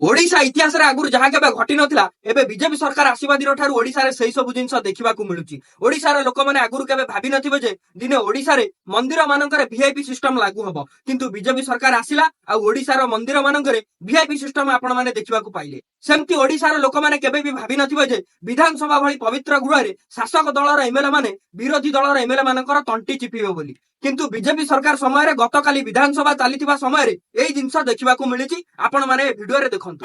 ଓଡିଶା ଇତିହାସରେ ଆଗରୁ ଯାହା କେବେ ଘଟି ନଥିଲା, ଏବେ ବିଜେପି ସରକାର ଆସିବା ଦିନ ଠାରୁ ଓଡିଶାରେ ସେଇ ସବୁ ଜିନିଷ ଦେଖିବାକୁ ମିଳୁଛି। ଓଡିଶାର ଲୋକମାନେ ଆଗରୁ କେବେ ଭାବି ନଥିବେ ଯେ ଦିନେ ଓଡିଶାରେ ମନ୍ଦିର ମାନଙ୍କରେ ଭିଆଇପି ସିଷ୍ଟମ ଲାଗୁ ହବ। କିନ୍ତୁ ବିଜେପି ସରକାର ଆସିଲା ଆଉ ଓଡିଶାର ମନ୍ଦିର ମାନଙ୍କରେ ଭିଆଇପି ସିଷ୍ଟମ ଆପଣମାନେ ଦେଖିବାକୁ ପାଇଲେ। ସେମିତି ଓଡିଶାର ଲୋକମାନେ କେବେ ବି ଭାବି ନଥିବେ ଯେ ବିଧାନସଭା ଭଳି ପବିତ୍ର ଗୃହରେ ଶାସକ ଦଳର ଏମଏଲଏ ମାନେ ବିରୋଧୀ ଦଳର ଏମଏଲଏ ମାନଙ୍କର ତଣ୍ଟି ଚିପିବେ ବୋଲି। କିନ୍ତୁ ବିଜେପି ସରକାର ସମୟରେ ଗତକାଲି ବିଧାନସଭା ଚାଲିଥିବା ସମୟରେ ଏଇ ଜିନିଷ ଦେଖିବାକୁ ମିଳିଛି। ଆପଣମାନେ ଏ ଭିଡିଓରେ ଦେଖନ୍ତୁ।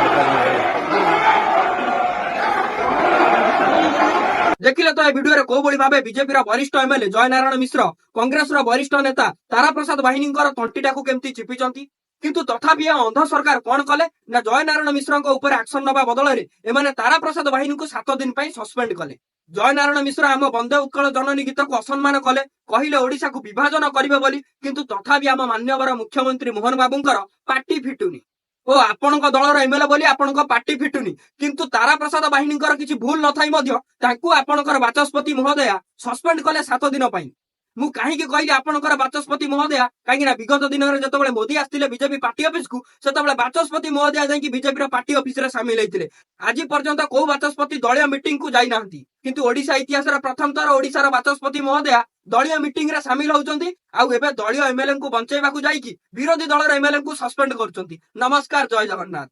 ଦେଖିଲେ ତ ଏ ଭିଡିଓରେ କୋଉଭଳି ଭାବେ ବିଜେପିର ବରିଷ୍ଠ ଏମଏଲଏ ଜୟନାରାୟଣ ମିଶ୍ର କଂଗ୍ରେସର ବରିଷ୍ଠ ନେତା ତାରାପ୍ରସାଦ ବାହିନୀଙ୍କର ତଣ୍ଟିଟାକୁ କେମିତି ଚିପିଛନ୍ତି। କିନ୍ତୁ ତଥାପି ଏ ଅନ୍ଧ ସରକାର କଣ କଲେ ନା, ଜୟନାରାୟଣ ମିଶ୍ରଙ୍କ ଉପରେ ଆକ୍ସନ ନେବା ବଦଳରେ ଏମାନେ ତାରାପ୍ରସାଦ ବାହିନୀଙ୍କୁ 7 ଦିନ ପାଇଁ ସସ୍ପେଣ୍ଡ କଲେ। ଜୟନାରାୟଣ ମିଶ୍ର ଆମ ବନ୍ଦେ ଉତ୍କଳ ଜନନୀ ଗୀତକୁ ଅସମ୍ମାନ କଲେ, କହିଲେ ଓଡିଶାକୁ ବିଭାଜନ କରିବେ ବୋଲି। କିନ୍ତୁ ତଥାପି ଆମ ମାନ୍ୟବର ମୁଖ୍ୟମନ୍ତ୍ରୀ ମୋହନ ବାବୁଙ୍କର ପାଟି ଫିଟୁନି। ଓ, ଆପଣଙ୍କ ଦଳର ଏମଏଲଏ ବୋଲି ଆପଣଙ୍କ ପାଟି ଫିଟୁନି, କିନ୍ତୁ ତାରାପ୍ରସାଦ ବାହିନୀଙ୍କର କିଛି ଭୁଲ ନଥାଇ ମଧ୍ୟ ତାଙ୍କୁ ଆପଣଙ୍କର ବାଚସ୍ପତି ମହୋଦୟା ସସ୍ପେଣ୍ଡ କଲେ 7 ଦିନ ପାଇଁ। ମୁଁ କାହିଁକି କହିଲି ଆପଣଙ୍କର ବାଚସ୍ପତି ମହୋଦୟା? କାହିଁକି ନା ବିଗତ ଦିନରେ ଯେତେବେଳେ ମୋଦି ଆସିଥିଲେ ବିଜେପି ପାର୍ଟି ଅଫିସକୁ, ସେତେବେଳେ ବାଚସ୍ପତି ମହୋଦୟା ଯାଇକି ବିଜେପିର ପାର୍ଟି ଅଫିସରେ ସାମିଲ ହେଇଥିଲେ। ଆଜି ପର୍ଯ୍ୟନ୍ତ କୋଉ ବାଚସ୍ପତି ଦଳୀୟ ମିଟିଂକୁ ଯାଇନାହାନ୍ତି, କିନ୍ତୁ ଓଡିଶା ଇତିହାସର ପ୍ରଥମ ଥର ଓଡିଶାର ବାଚସ୍ପତି ମହୋଦୟା ଦଳୀୟ ମିଟିଂରେ ସାମିଲ ହଉଛନ୍ତି ଆଉ ଏବେ ଦଳୀୟ ଏମଏଲଏଙ୍କୁ ବଞ୍ଚେଇବାକୁ ଯାଇକି ବିରୋଧୀ ଦଳର ଏମଏଲଏଙ୍କୁ ସସ୍ପେଣ୍ଡ କରୁଛନ୍ତି। ନମସ୍କାର, ଜୟ ଜଗନ୍ନାଥ।